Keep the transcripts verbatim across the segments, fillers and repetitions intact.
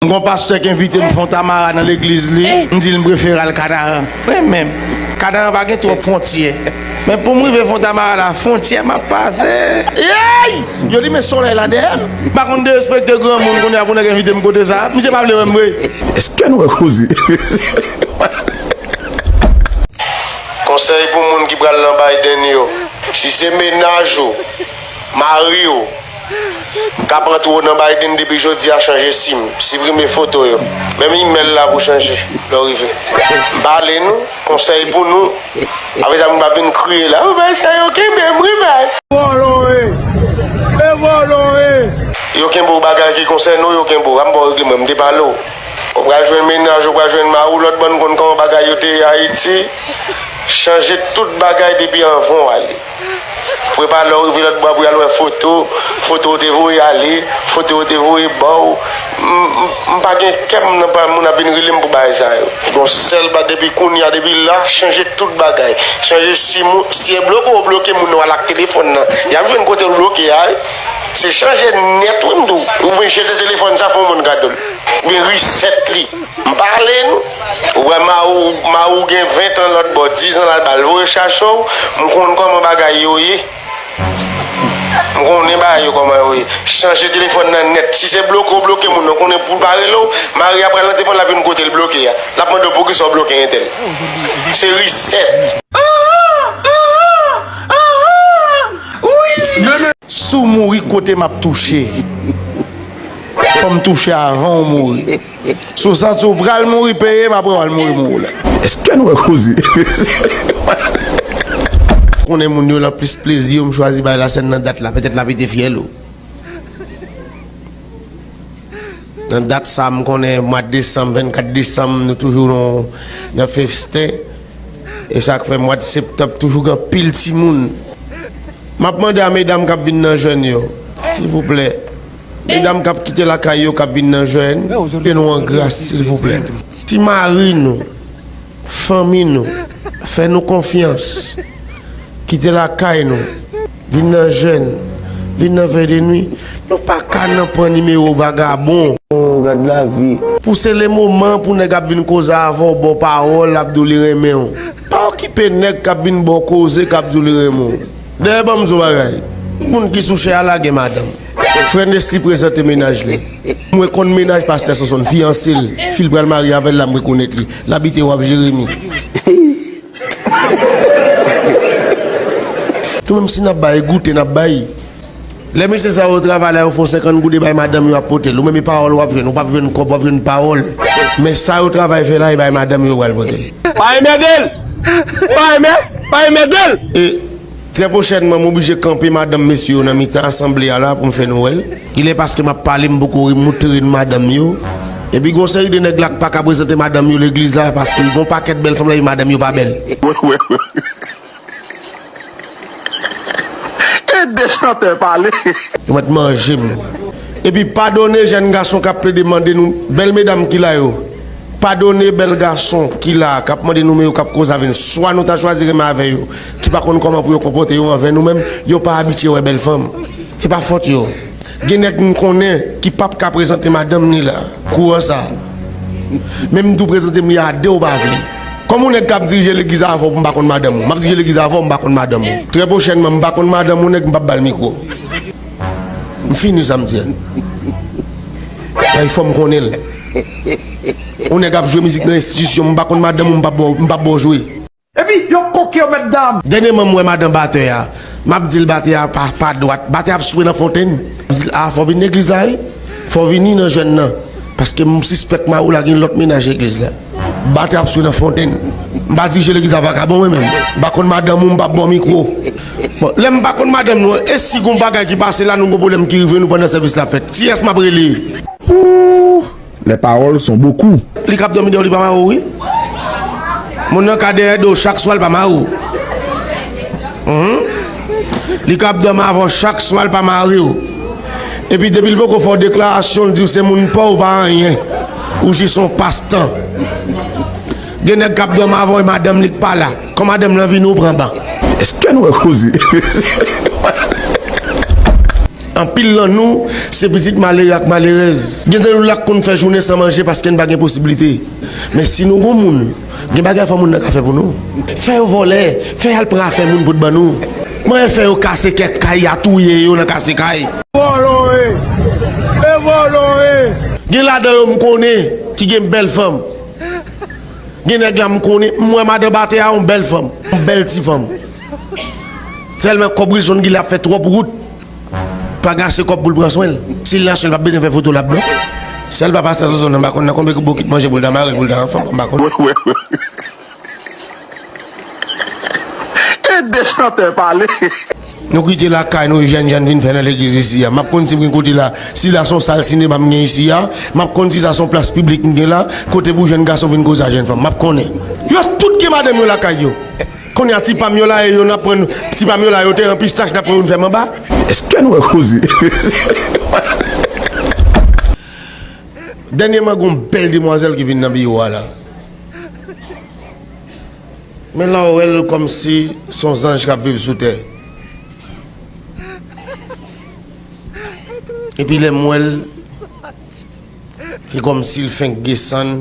M gon pastè ki envite m Fontamara nan legliz li, m di l m prefere al Kanaran. Mwen menm, Kanaran pa gen twòp fwontyè. Men pou m rive Fontamara la, fwontyè m ap pase. Ey! Yo limen solèy la dèyè m. M pa konn derespekte granmoun kounye a pou nèg envite m kote sa. Misye pa vle wè m vre. Èske nou wè koze? Konsèy pou moun ki pral nan Biden yo. Si se mennaj ou, mari w, k ap antre w nan Biden depi jodi a, chanje sim, siprime foto yo. Menm imèl la pou chanje lè w rive. Pale nou, konsèy pou nou. Apre sa, moun pa vin kriye la, "Oh, bay sa yo kenbe m wi, bay." Vòlò e, e vòlò e. Yo kenbe w bagay ki konsène w, yo kenbe w. An m ba w regle mwen, m te pale w. Ou pral jwenn mennaj, ou pral jwenn mari w, lòt bò n konn kòman bagay yo te ye Ayiti. Chanje tout bagay depi anvan w ale. Prepare lè w rive lòt bò a pou y al wè foto, foto w te voye ale, foto yo te voye ba w. M, m, m pa gen kè m nan pa moun ap vin rele m pou bagay sa yo. Gon sèl ba depi kounye a, depi la, chanje tout bagay. Chanje sim ou, si e bloke w bloke moun nan w al ak telefòn nan. Y ap jwenn kote l bloke a wi. Se chanje nèt wi m di w. Oubyen jete telefòn sa fè yon moun kado l. Oubyen reset li. M pale nou. Ou wè mari w, mari w gen ven tan lòt bò, diz an l al ba l voye chache w, m konn kòman bagay yo ye. M konnen bagay yo kòman yo ye. Chanje telefòn nan nèt. Si se bloke w bloke moun nan, konnen pou l pa rele w, mari a pral nan telefòn l ap vin kote l bloke a. L ap mande w poukisa w bloke entèl. Se reset. Si w mouri kote m ap touche. Fò m touche avan w mouri. Si w santi w pral mouri, peye m, apre w al mouri, mouri w la. Èske nou wè koze? Konnen moun yo nan plis plezi yo, m chwazi bay lasèn nan dat la, petèt l ap pete fyèl ou. Nan dat sa, m konnen mwa desanm, vennkat desanm, nou toujou nan, nan festen. E sa k fè mwa septanm toujou gen anpil timoun. M ap mande a medam k ap vin nan jèn yo, silvouplè. Medam k ap kite lakay yo, k ap vin nan jèn, fè nou an gras, silvouplè. Si mari nou, fanmi nou, fè nou konfyans, kite lakay nou, vin nan jèn, vin nan vèdenwi, nou pa ka nan pran nimewo vagabon. Oh, gad lavi. Pou se le moman pou nèg ap vin koze avè w, ba w pawòl, ap di w li renmen w. Pa okipe nèg k ap vin ba w koze, k ap di w li renmen w. Dayè, ban m di w bagay. Moun ki sou chè a la gen madanm. Frè Nesly prezante mennaj li. Mwen konn mennaj pastè Sonson, fiyanse l. Fi l pral marye avè l la, m rekonèt li. L abite Waf Jeremi. Tou menm si n ap bay, goute n ap bay. Lè mesye sa yo travay la, yo fè yon senkant goud e bay madanm yo ap pote l. Ou menm e pawòl w ap jwenn, ou p ap jwenn kòb, w ap jwenn pawòl. Men sa yo travay fè la, e bay madanm yo yo pral pote l. Pa enmède l! Pa enmè-, pa enmède l! E trè pwochènman, m oblije kanpe madanm mesye yo nan mitan asanble a la pou m fè nou wè l. Kilè paske m ap pale, m poko moutre n madanm yo. Epi gon seri de nèg la k pa ka prezante madanm yo legliz la, paske gon pakèt bèl fanm la, epi madanm yo pa bèl. E de chantè pale. Yo mèt manje m. Epi padone jèn gason k ap plede mande nou, bèl medam ki la yo. Padone bèl gason ki la, k ap mande nimewo, k ap koze avè n. Swa nou ta chwazi renmen avè yo, ki pa konn kòman pou yo konpòte yo anvè nou menm, yo pa abitye wè bèl fanm. Se pa fòt yo. Gen nèg m konnen ki p ap ka prezante madanm ni la. Kouran sa. Menm tou prezante m li a de ou pa vle. Kòm yon nèg k ap dirije legliz avè w pou m pa konn madanm ou. M ap dirije legliz avè w, m pa konn madanm ou. Trè pwochènman, m pa konn madanm yon nèg, m p ap ba l mikwo. M fini sa m di a. Ay, fò m konnen l. Yon nèg ap jwe mizik nan enstitisyon, m pa konn madanm ou, m p ap ba w, m p ap ba w jwe. Epi, yo koke yo, mèt dam. Dènyèman, m wè madan batè a. M ap di l batè a pa, pa dwat. Batè ap swe nan fontenn. M di l, a, fò w vin legliz la, wi. Fò w vini nan jèn nan. Paske m sispèk mari w la gen lòt mennaj legliz la. Batè ap swe nan fontenn. M pa dirije legliz la vakabon, mwen menm. M pa konn madanm ou, m p ap ba w mikwo. Bon, lè m pa konn madanm nou an, e si gon bagay ki pase la, nou gon pwoblèm ki rive nou pandan sèvis la fèt? Kiyès m ap rele? Ooh! Les paroles sont beaucoup. Li k ap dòmi dèyè w, li pa mare w, wi. Moun nan ka dèyè do w chak swa, li pa mare w. Mhm. Li k ap dòmi avè w chak swa, li pa mare w. Epi depi l poko fè w deklarasyon, l di w se moun pa w, ou pa anyen. Ou jis yon pastan. Gen nèg k ap dòmi avè w, e madanm li k pa la. Kan madanm lan vini, ou pran ban. Èske nou wè koze? Anpil nan nou, se pitit malere ak malerèz. Gen de nou la k konn fè jounen san manje paske n pa gen posiblite. Men si nou gon moun, gen bagay fò moun nan ka fè pou nou. Fè yo vòlè, fè y al pran afè moun pou t ban nou. Mwen fè yo kase kèk kay, y a touye yo nan kase kay. Vòlò e, e vòlò e. Gen ladan yo m konnen ki gen bèl fanm. Gen nèg la m konnen, m wè madan batè a yon bèl fanm, yon bèl ti fanm. Sèlman kòb Wilson Guy la ap fè twòp wout. Pa gache kòb pou l pran swen l. Si l nan swen l, p ap bezwen fè foto l ap non. Sèl pa pastè Sonson nan, m pa konn nan konbyen bokit manje pou l ta mare l, pou l ta anfòm, m pa konn. Ede chantè pale. Nou kite lakay nou, jèn jèn vin fè nan legliz isi a. M ap konn si m gen kote la, si la se yon sal sinema m gen isi a, m ap konn si sa se yon plas piblik m gen la, kote pou jèn gason vin koze a jèn fanm. M ap konnen. Yo tout gen madanm yo lakay yo. Kounye a ti pa m yo la, e yo n ap pran, ti pa m yo la, yo te an pistach, n ap pran youn fèm anba. Èske nou wè koze? Dènyèman, gon bèl demwazèl ki vin nan biwo a la. Men la, w wè l kòmsi se yon zanj k ap viv sou tè. Epi lè m wè l, se kòmsi l fenk desann.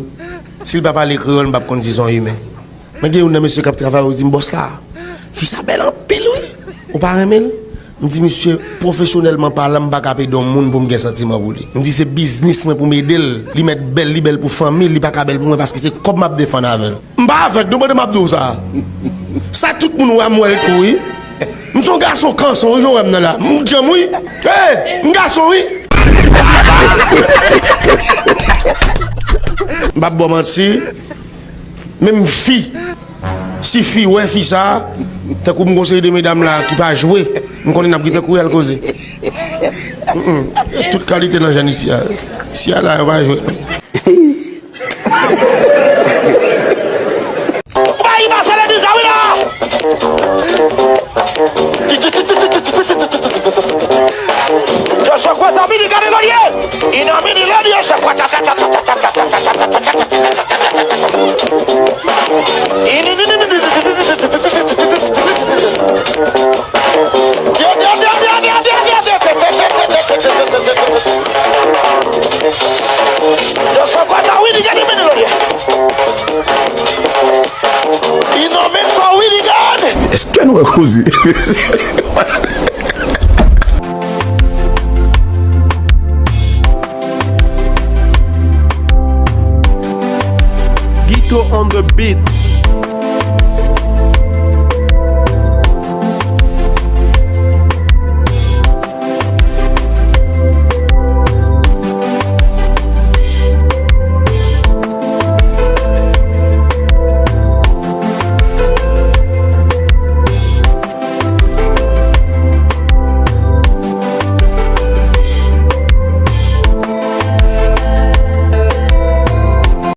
Si l pa pale kreyòl, m p ap konn si se yon imen. Men gen youn nan mesye k ap travay, ou di m, bòs la, fi sa bèl anpil, wi. Ou pa renmen l? M di, misye, pwofesyonèlman palan, m pa ka ap ede yon moun pou m gen santiman pou li. M di, se biznis mwen pou m ede l. Li mèt bèl, li bèl pou fanmi l, li pa ka bèl pou mwen paske se kòb m ap defann avè l. M pa avèg, non, pandan m ap di w sa. Sa tout moun wè m wè l tou, wi. M se yon gason kanson, wi, jan w wè m nan la. M djanm, wi. Hey, m gason, wi. M p ap ba w manti. Menm fi, si fi wè fi sa, tankou m gon seri de medam la ki pa jwe, m konnen n ap gentan kouri al koze. Mm, mm. Tout kalite nan jèn isi a. Isi a la, yo pa jwe, non. Ou pa yi pase legliz la, wi, la. Yo sou kwè ta mini gade lòlye. Inamini lòlye sou kwè ta ta ta ta. Yo sou kwè ta wi li gade mini lòlye. Inamini sa wi li gade. Èske nou wè koze? Guito on the beat.